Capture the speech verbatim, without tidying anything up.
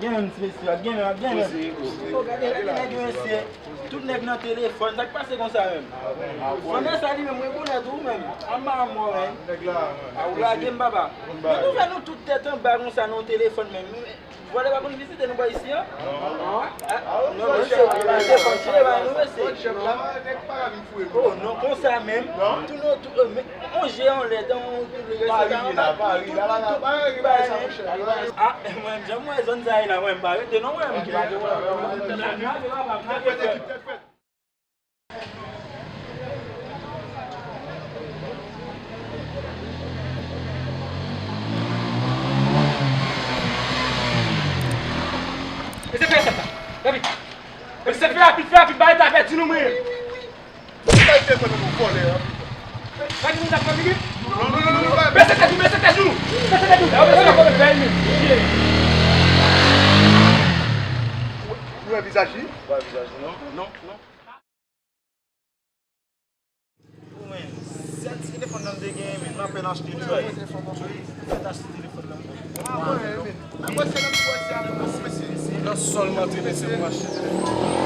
Gen menm, ti mesye, gen menm, gen menm. O, gade, gade nèg yo, mesye. Tout nèg nan telefòn, sa k pase konsa menm? Fanm sa li menm, rekonèt ou menm. Anba mò, menm. A, ou lage m, papa. Men nou fè nou tout tèt anba konsa nan telefòn menm. Vòlè pa konn vizite nou bò isi a? Non. Non, mesye, mesye, kontinye bay nou, mesye. Oh, non, konsa menm. Tou nou, tou, euh, men, on je anlè, dan on tout le reste, pa ri la, pa ri la, la, la, pa ri la, sa, monchè. Ah, mwen, jan mwen zòn sa ye la, mwen, m pa rete non, mwen. Ok, pa de pwoblèm. Mesye, fè sa, rapid. Mesye, fè rapid, fè rapid, bagay ta pèdi nou, mwen. Ou pa te konn nou vòlè a. Gade nou t ap fè figi. Non, non, non, non, non. Bese tèt ou, bese tèt ou. Bese tèt ou. Mesye, fè yon bèl mesye. Ou wè vizaj li? Ou wè vizaj li, non? Non, non. Ou menm, sèl ti telefòn nan m te genyen, men m apèn achte li. Wi, m fèk achte telefòn nan. Ah, mwen, men. Apre se nan m kwè se avèk ou, mesye. Nan sòl m antre, mesye, pou m achte telefòn.